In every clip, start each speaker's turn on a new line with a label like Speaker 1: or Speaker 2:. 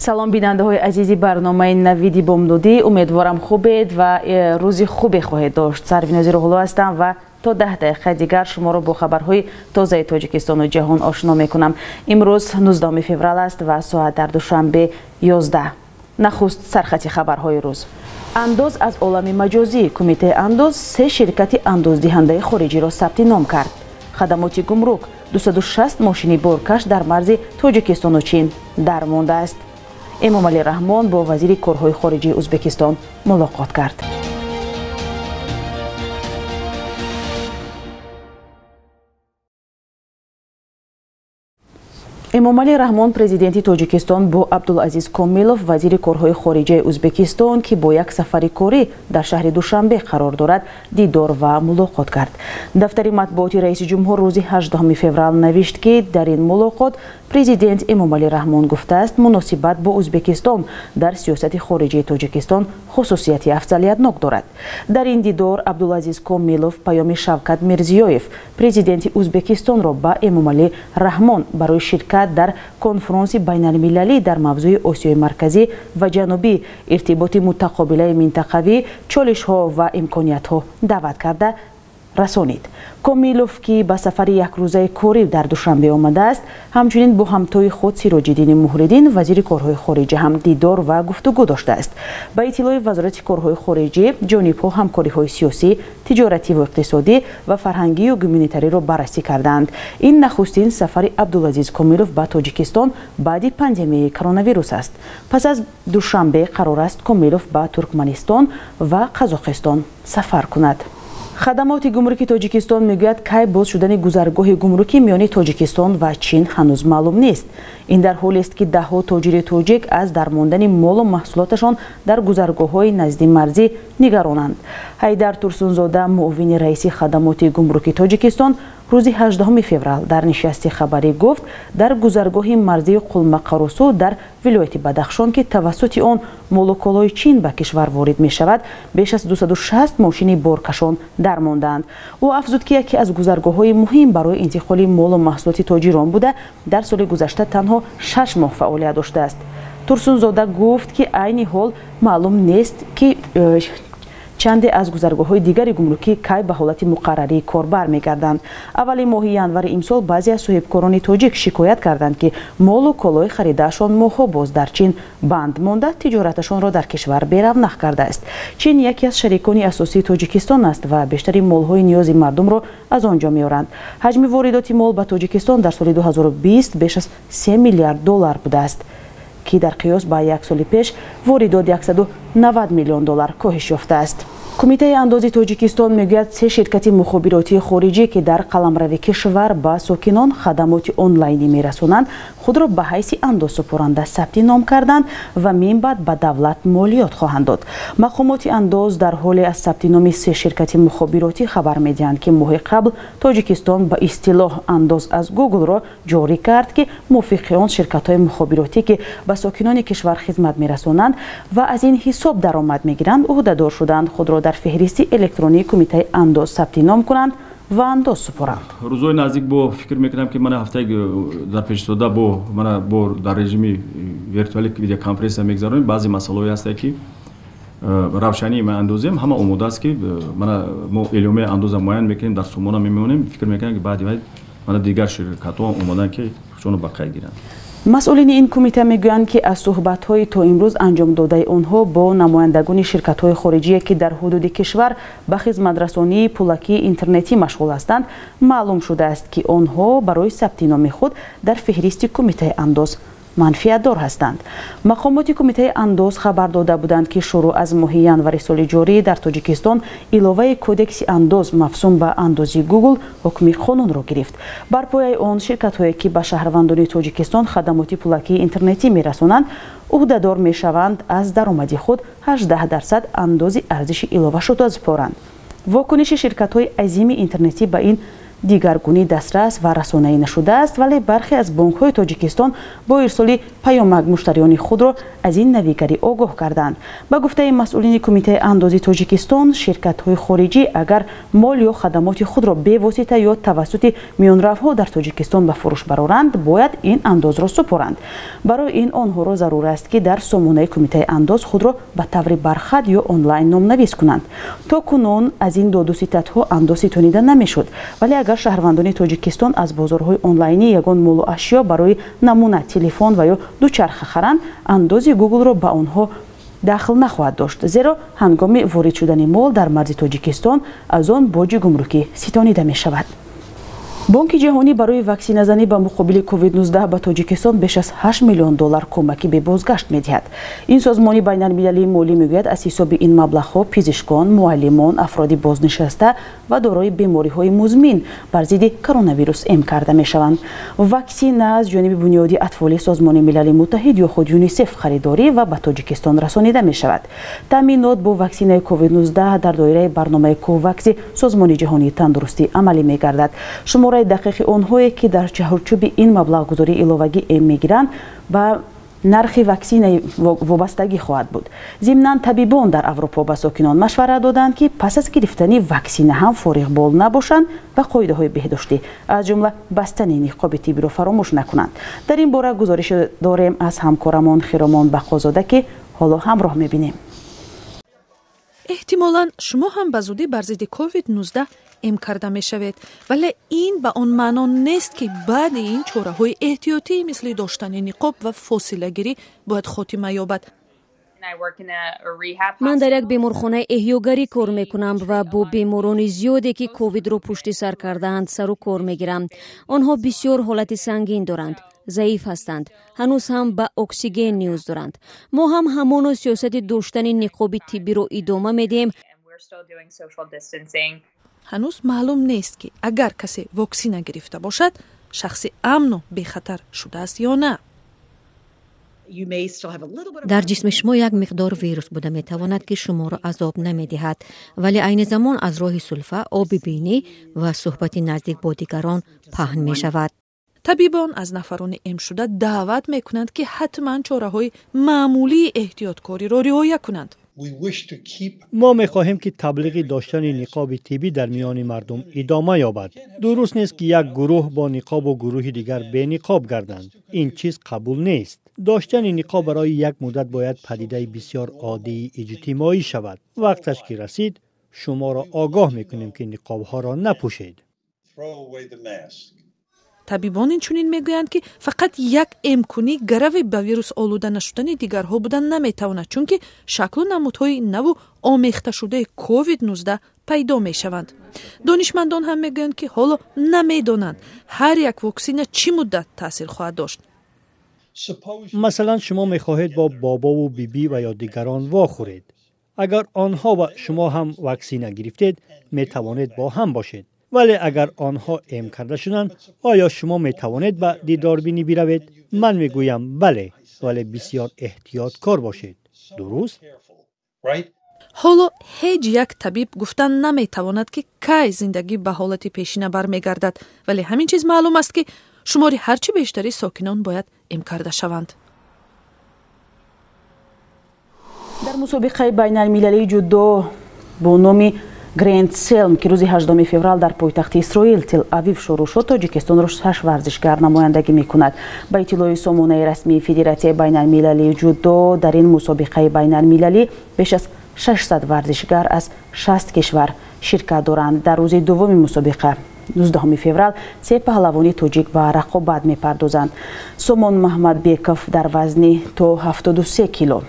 Speaker 1: Салом бинандаҳои азизи барномаи Навиди Бомдодӣ. Умедворам хубед ва рӯзи хубе хоҳед дошт. Сарвинози Рӯҳулло ҳастам ва то 10 дақиқа дигар шуморо бо хабарҳои тозаи Тоҷикистону ҷаҳон ошно мекунам. Имрӯз 19 феврал аст ва соат дар Душанбе 11. Нахуст сархати хабарҳои рӯз. Андоз аз олами маҷозӣ. Кумитаи андоз се ширкати андоздиҳандаи хориҷиро сабти ном кард. Хадамоти гумрук 260 мошини боркаш дар марзи Тоҷикистону Чин дар мондааст. Эмомалӣ Раҳмон бо вазири корҳои хориҷии Ӯзбекистон мулоқот кард. Эмомалӣ Раҳмон, президенти Тоҷикистон, бо Абдулазиз Комилов, вазири корҳои хориҷаи Ӯзбекистон, ки бо як сафари корӣ дар шаҳри Душанбе қарор дорад, дидор ва мулоқот кард. Дафтари матбуоти раиси ҷумҳур рӯзи 18 феврал навишт, ки дар ин мулоқот президент Эмомалӣ Раҳмон гуфтааст, муносибат бо Ӯзбекистон дар сиёсати хориҷии Тоҷикистон хусусияти афзалиятнок дорад. Дар ин дидор Абдулазиз Комилов паёми Шавкат Мирзиёев, президенти Ӯзбекистонро ба Эмомалӣ Раҳмон барои ширкат дар конфронси байналмилалӣ дар мавзӯи Осиёи Марказӣ ва Ҷанубӣ, иртиботи мутақобилаи минтақавӣ, чолишҳо ва имкониятҳо даъват карда расонид. Комилов, ки ба сафари якрӯзаи корӣ дар Душанбе омадааст, ҳамчунин бо ҳамтои худ Сироҷиддини Муҳриддин, вазири корҳои хориҷа, ҳам дидор ва гуфтугӯ доштааст. Ба иттилои Вазорати корҳои хориҷӣ, ҷонибҳо ҳамкориҳои сиёсӣ, тиҷоративу иқтисодӣ ва фарҳангию гуманитариро баррасӣ кардаанд. Ин нахустин сафари Абдулазиз Комилов ба Тоҷикистон баъди пандемияи коронавирус аст. Пас аз Душанбе қарор аст Комилов ба Туркманистон ва Қазоқистон сафар кунад. Хадамоти гумруки Тоҷикистон мегӯяд, кай боз шудани гузаргоҳи гумрукӣ миёни Тоҷикистон ва Чин ҳанӯз маълум нест. Ин дар ҳолест, ки даҳҳо тоҷири тоҷик аз дармондани молу маҳсулоташон дар гузаргоҳҳои назди марзӣ нигаронанд. Ҳайдар Турсунзода, муовини раиси хадамоти гумруки Тоҷикистон, рӯзи 18 феврал дар нишасти хабарӣ гуфт, дар гузаргоҳи марзии Қулмақарусу дар вилояти Бадахшон, ки тавассути он молу колои Чин ба кишвар ворид мешавад, беш аз 260 мошини боркашон дармондаанд. Ӯ афзуд, ки яке аз гузаргоҳҳои муҳим барои интиқоли молу маҳсулоти тоҷирон буда, дар соли гузашта танҳо 6 моҳ фаъолият доштааст. Турсунзода гуфт, ки айни ҳол маълум нест, ки чанде аз гузаргоҳҳои дигари гумрукӣ кай ба ҳолати муқаррарии кор бармегарданд. Аввали моҳи январи имсол баъзе аз соҳибкорони тоҷик шикоят карданд, ки молу колои харидаашон моҳҳо боз дар Чин банд монда, тиҷораташонро дар кишвар беравнақ кардааст. Чин яке аз шарикони асосии Тоҷикистон аст ва бештари молҳои ниёзи мардумро аз он ҷо меоранд. Ҳаҷми воридоти мол ба Тоҷикистон дар соли 2020 беш аз 3 миллиард доллар будааст, ки дар қиёс ба як соли пеш воридот 190 миллион доллар коҳиш ёфтааст. Кумитаи андози Тоҷикистон мегӯяд, се ширкати мухобиротии хориҷӣ, ки дар қаламрави кишвар ба сокинон хадамоти онлайнӣ мерасонанд, худро ба ҳайси андозсупоранда сабти ном карданд ва минбаъд ба давлат молиёт хоҳанд дод. Мақомоти андоз дар ҳоле аз сабти номи се ширкати мухобиротӣ хабар медиҳанд, ки моҳи қабл Тоҷикистон ба истилоҳ андоз аз Гуглро ҷорӣ кард, ки мувофиқи он ширкатҳои мухобиротӣ, ки ба сокинони кишвар хизмат мерасонанд ва аз ин ҳисоб даромад мегиранд, ӯҳдадор шуданд худро дар феҳристи электронии кумитаи андоз сабти ном кунанд ва андоз супоранд.
Speaker 2: Рӯзҳои наздик бо фикр мекунам, ки мана ҳафтаи дар пешистода бо мана бо дар режими виртуалӣ видеоконференсия мегузаронем. Баъзе масъалаҳое ҳастанд, ки равшании андозем, ҳама омода аст, ки мана мо эъломияи андоза муайян мекунем, дар сумона мемонем. Фикр мекунам, ки баъди вай мана дигар ширкатҳо омодаанд, ки худшонро ба қайд гиранд.
Speaker 1: Масъулини ин кумита мегӯянд, ки аз суҳбатҳои то имрӯз анҷом додаи онҳо бо намояндагони ширкатҳои хориҷие, ки дар ҳудуди кишвар ба хизматрасонии пулакии интернетӣ машғул ҳастанд, маълум шудааст, ки онҳо барои сабти номи худ дар феҳристи кумитаи андоз манфиатдор ҳастанд. Мақомоти кумитаи андоз хабар дода буданд, ки шурӯъ аз моҳи январи соли ҷорӣ дар Тоҷикистон иловаи кодекси андоз мавсум ба андози Гугл ҳукми қонунро гирифт. Бар пояи он ширкатҳое, ки ба шаҳрвандони Тоҷикистон хадамоти пулакии интернетӣ мерасонанд, ӯҳдадор мешаванд аз даромади худ 18% андози арзиши иловашуда супоранд. Вокуниши ширкатҳои азими интернетӣ ба ин Дигаргунӣ дастрас ва расонаӣ нашудааст, вале бархе аз бонкҳои Тоҷикистон бо ирсоли паёмак муштариёни худро аз ин навигарӣ огоҳ карданд. Ба гуфтаи масъулини Кумитаи андози Тоҷикистон, ширкатҳои хориҷӣ агар мол ё хадамоти худро бевосита ё тавассути миёнравҳо дар Тоҷикистон ба фурӯш бароранд, бояд ин андозро супоранд. Барои ин онҳоро зарур аст, ки дар сомонаи Кумитаи андоз худро ба таври бархат ё онлайн номнавис кунанд. То кунун аз ин додуситадҳо андоз ситонида намешуд, вале агар шаҳрвандони Тоҷикистон аз бозорҳои онлайнӣ ягон молу ашё, барои намуна телефон ва ё дучарха харанд, андози Гуглро ба онҳо дахл нахоҳад дошт, зеро ҳангоми ворид шудани мол дар марзи Тоҷикистон аз он боҷи гумрукӣ ситонида мешавад. Бонки ҷаҳонӣ барои ваксиназанӣ ба муқобили COVID-19 ба Тоҷикистон беш аз 8 миллион доллар кӯмаки бебозгашт медиҳад. Ин созмони байналмилалии молӣ мегӯяд, аз ҳисоби ин маблағҳо пизишкон, муаллимон, афроди бознишаста ва дорои бемориҳои музмин бар зидди коронавирус эм карда мешаванд. Ваксина аз ҷониби Бунёди атфоли Созмони Милали Муттаҳид ё худ ЮНИСЕФ харидорӣ ва ба Тоҷикистон расонида мешавад. Таъминот бо ваксинаи COVID-19 дар доираи барномаи Ковакси Созмони ҷаҳонии тандурустӣ амалӣ мегардад. Шумораи дақиқи онҳое, ки дар чаҳорчӯби ин маблағгузории иловагӣ эм мегиранд, ба нархи ваксинаи вобастагӣ хоҳад буд. Зимнан, табибон дар Аврупо ба сокинон машварат доданд, ки пас аз гирифтани ваксина ҳам фориғбол набошанд ва қоидаҳои беҳдоштӣ, аз ҷумла бастани ниқоби тиббиро фаромӯш накунанд. Дар ин бора гузориш дорем аз ҳамкорамон Хиромон Бақозода, ки ҳоло ҳамроҳ мебинем.
Speaker 3: Эҳтимолан, шумо ҳам ба зудӣ бар зидди COVID-19 эм карда мешавед, вале ин ба он маъно нест, ки баъди ин чораҳои эҳтиётӣ, мисли доштани ниқоб ва фосилагирӣ, бояд хотима ёбад.
Speaker 4: Ман дар як беморхонаи эҳёгарӣ кор мекунам ва бо беморони зиёде, ки ковидро пушти сар кардаанд, сару кор мегирам. Онҳо бисёр ҳолати сангин доранд, заиф ҳастанд, ҳанӯз ҳам ба оксиген ниёз доранд. Мо ҳам ҳамоно сиёсати доштани ниқоби тиббиро идома медиҳем.
Speaker 3: Ҳанӯз маълум нест, ки агар касе воксина гирифта бошад, шахси амну бехатар шудааст ё на.
Speaker 5: Дар ҷисми шумо як миқдор вирус буда метавонад, ки шуморо азоб намедиҳад, вале айни замон аз роҳи сулфа, оби бинӣ ва суҳбати наздик бо дигарон паҳн мешавад.
Speaker 3: Табибон аз нафарони эмшуда даъват мекунанд, ки ҳатман чораҳои маъмулии эҳтиёткориро риоя кунанд.
Speaker 6: Мо мехоҳем, ки таблиғи доштани ниқоби тиббӣ дар миёни мардум идома ёбад. Дуруст нест, ки як гурӯҳ бо ниқобу гурӯҳи дигар бениқоб гарданд. Ин чиз қабул нест. Доштани ниқоб барои як муддат бояд падидаи бисёр оддии иҷтимоӣ шавад. Вақташ ки расид, шуморо огоҳ мекунем, ки ниқобҳоро напӯшед.
Speaker 3: Табибон инчунин мегӯянд, ки фақат як эмкунӣ гарави ба вирус олуда нашудани дигарҳо будан наметавонад, чунки шаклу намудҳои наву омехташудаи COVID-19 пайдо мешаванд. Донишмандон ҳам мегӯянд, ки ҳоло намедонанд, ҳар як воксина чӣ муддат таъсир хоҳад дошт.
Speaker 6: Масалан, шумо мехоҳед бо бобову бибӣ ва ё дигарон вохӯред. Агар онҳо ва шумо ҳам ваксина гирифтед, метавонед бо ҳам бошед, вале агар онҳо эм карда шуданд, оё шумо метавонед ба дидорбинӣ биравед? Ман мегӯям бале, вале бисёр эҳтиёткор бошед, дуруст?
Speaker 3: Ҳоло ҳеҷ як табиб гуфтан наметавонад, ки кай зиндагӣ ба ҳолати пешина бармегардад, вале ҳамин чиз маълум аст, ки шумори ҳарчи бештари сокинон бояд эм карда шаванд.
Speaker 1: Дар мусобиқаи байналмилалии ҷудо бо номи Гренд Слэм, ки рӯзи 8 феврал дар пойтахти Исроил Тел Авив шурӯъ шуд, Тоҷикистонро шаш варзишгар намояндагӣ мекунад. Ба иттилои сомонаи расмии Федератсияи байналмилалии ҷудо, дар ин мусобиқаи байналмилалӣ беш аз 600 варзишгар аз 60 кишвар ширкат доранд. Дар рӯзи дуввуми мусобиқа, 19 феврал, се паҳлавони тоҷик ба рақобат мепардозанд. Сомон Маҳмадбеков дар вазни то 73 кило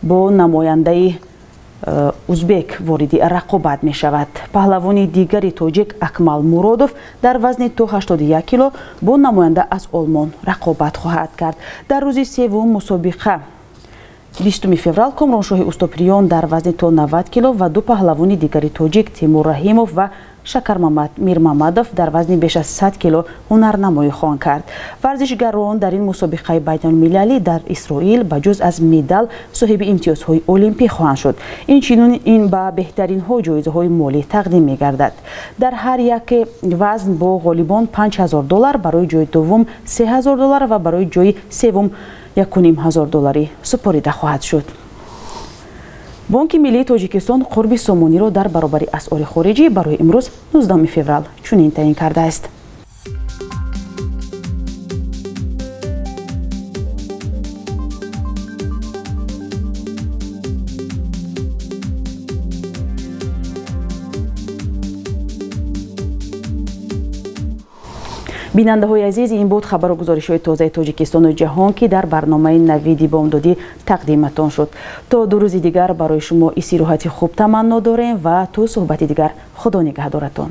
Speaker 1: бо намояндаи узбек вориди рақобат мешавад. Паҳлавони дигари тоҷик Акмал Муродов дар вазни то 81 кило бо намоянда аз Олмон рақобат хоҳад кард. Дар рӯзи севум мусобиқа, 20 феврал, Комроншоҳи Устоприён дар вазни то 90 кило ва ду паҳлавони дигари тоҷик Тимур Раҳимов ва Шакармамад Мирмамадов дар вазни беш аз 100 кило ҳунарнамоӣ хоҳанд кард. Варзишгарон дар ин мусобиқаи байналмилалӣ дар Исроил ба ҷуз аз медал соҳиби имтиёзҳои олимпӣ хоҳанд шуд. Инчунин ин ба беҳтаринҳо ҷоизаҳои молӣ тақдим мегардад. Дар ҳар як вазн бо ғолибон 5000 доллар, барои ҷои дуввум 3000 доллар ва барои ҷои севум 1500 долларӣ супорида хоҳад шуд. Бонки миллии Тоҷикистон қурби сомониро дар баробари асъори хориҷӣ барои имрӯз 19 феврал чунин таъин кардааст. Бинандаҳои азиз, ин буд хабару гузоришҳои тозаи Тоҷикистону ҷаҳон, ки дар барномаи Навиди бомдодӣ тақдиматон шуд. То 2 рӯзи дигар барои шумо истироҳати хуб таманно дорем ва то суҳбати дигар Худо нигаҳдоратон.